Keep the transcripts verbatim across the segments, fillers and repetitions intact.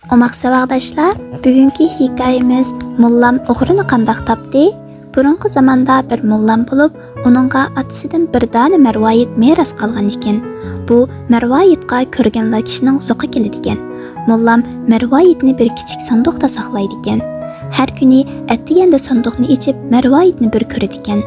ئوماق ساۋاقداشلار، بۈگۈنكى ھېكايىمىز موللام ئوغرىنى قانداق تاپتى؟ بۇرۇنقى زاماندا بىر موللام بولۇپ، ئۇنىڭغا ئاتىسىدىن بىر دانە مەرۋايىت مىراس قالغان ئىكەن. بۇ مەرۋايىتقا كۆرگەنلا كىشىنىڭ زوقى كېلىدىكەن. موللام مەرۋايىتنى بىر كىچىك ساندۇقتا ساقلايدىكەن. ھەر كۈنى ئەتىگەندە ساندۇقنى ئېچىپ، مەرۋايىتنى بىر كۆرىدىكەن.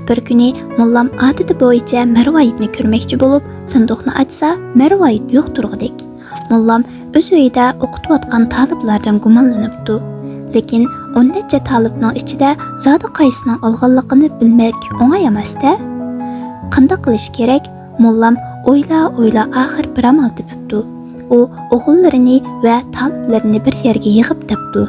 بىر كۈنى موللام ئادىتى بويىچە مەرۋايىتنى كۆرمەكچى بولۇپ، ساندۇقنى ئاچسا، مەرۋايىت يوق تۇرغۇدەك. موللام ئۆز ئۆيىدە ئوقۇتۇۋاتقان تالىپلاردىن گۇمانلىنىپتۇ. لېكىن ئون نەچچە تالىپنىڭ ئىچىدە زادى قايسىنىڭ ئالغانلىقىنى بىلمەك ئوڭاي ئەمەستە؟ قانداق قىلىش كېرەك؟ موللام ئويلا-ئويلا ئاخىر بىر ئامال تېپىپتۇ. ئۇ ئوغۇللىرىنى ۋە تالىپلىرىنى بىر يەرگە يىغىپ دەپتۇ: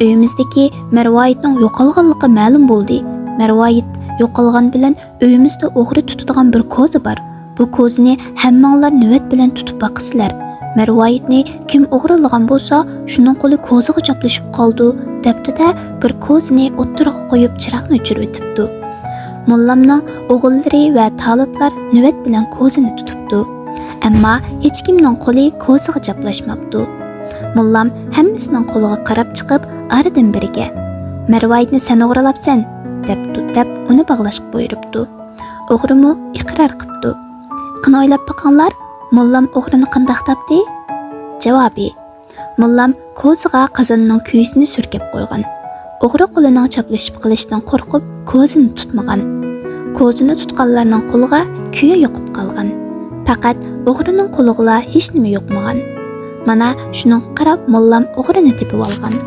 «ئۆيىمىزدىكى مەرۋايىتنىڭ يوقالغانلىقى مەلۇم بولدى. مەرۋايىت يوقالغان بىلەن ئۆيىمىزدە ئوغرى تۇتىدىغان بىر كوزا بار. بۇ كوزىنى ھەممىڭلار نۆۋەت بىلەن تۇتۇپ باقىسىلەر. مەرۋايىتنى كىم ئوغرىلىغان بولسا، شۇنىڭ قولى كوزىغا چاپلىشىپ قالىدۇ» دەپتۇ-دە، بىر كوزىنى ئوتتۇرىغا قويۇپ، چىراغنى ئۆچۈرۈۋېتىپتۇ. موللامنىڭ ئوغۇللىرى ۋە تالىپلار نۆۋەت بىلەن كوزىنى تۇتۇپتۇ. ئەمما ھېچكىمنىڭ قولى كوزىغا چاپلاشماپتۇ. موللام ھەممىسىنىڭ قولىغا قاراپ چىقىپ، ئارىدىن بىرىگە: «مەرۋايىتنى سەن ئوغرىلاپسەن» دەپتۇ، دەپ ئۇنى باغلاشقا بۇيرۇپتۇ. ئوغرىمۇ ئىقرار قىپتۇ. قېنى ئويلاپ بېقىڭلار، موللام ئوغرىنى قانداق تاپتى؟ جاۋابى: موللام كوزىغا قازاننىڭ كۈيىسىنى سۈركەپ قويغان. ئوغرى قولىنىڭ چاپلىشىپ قېلىشىدىن قورقۇپ، كوزىنى تۇتمىغان. كوزىنى تۇتقانلارنىڭ قولىغا كۈيە يۇقۇپ قالغان. پەقەت ئوغرىنىڭ قولىغىلا ھېچنېمە يۇقمىغان. مانا شۇنىڭغا قاراپ، موللام ئوغرىنى تېپىۋالغان.